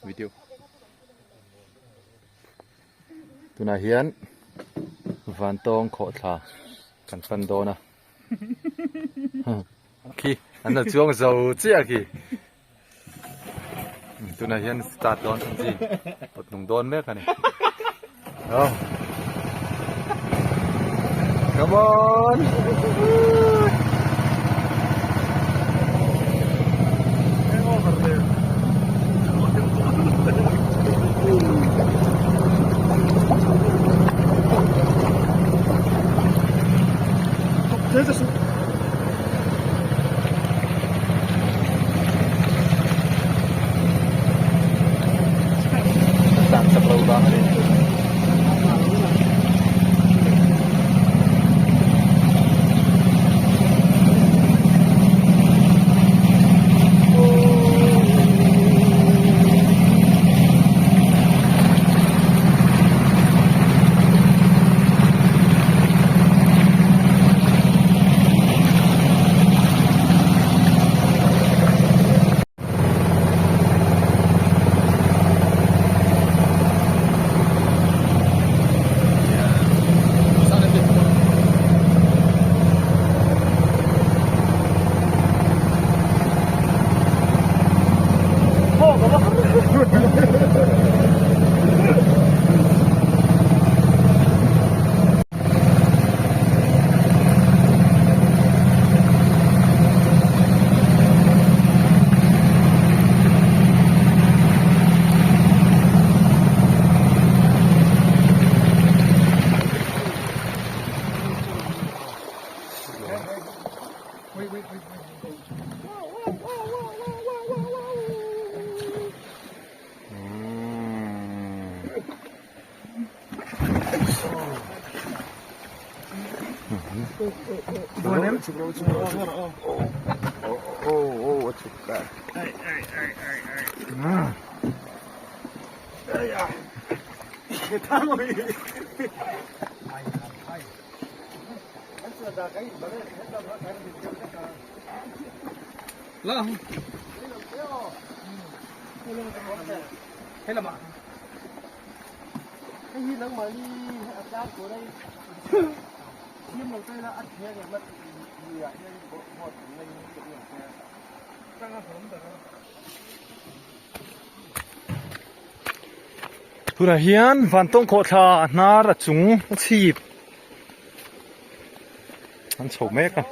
Video tunah hian vantawng khawhthla kan pan dawn a khi an lo chuang zo chiah khi tunah hian start dawn ang chi pawt nung dawn mek a ni oh come on Tlan chak lo vang a ni. Tunah hian vantawng khawhthla a hnar a chung a chhip an chho mek a.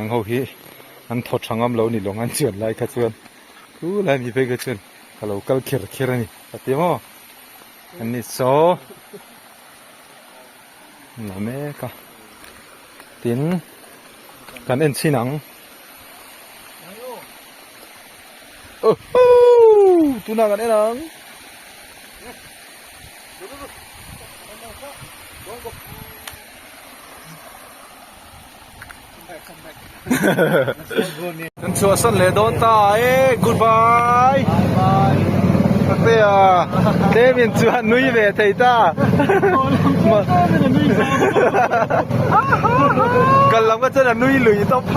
Ang ho hi an thaw tha ngam lo ni lawng an chuan lai kha chuan thu lai mi phei kha chuan ka lo kal kher kher a ni ka ti maw an ni saw la mek a tin kan en chhin ang tunah kan en ang. Kan chhuahsan leh dawn ta e goodbye. Faktea tlemin chuan nui ve thei ta. Kal lam ka chuan a nui lui tawp.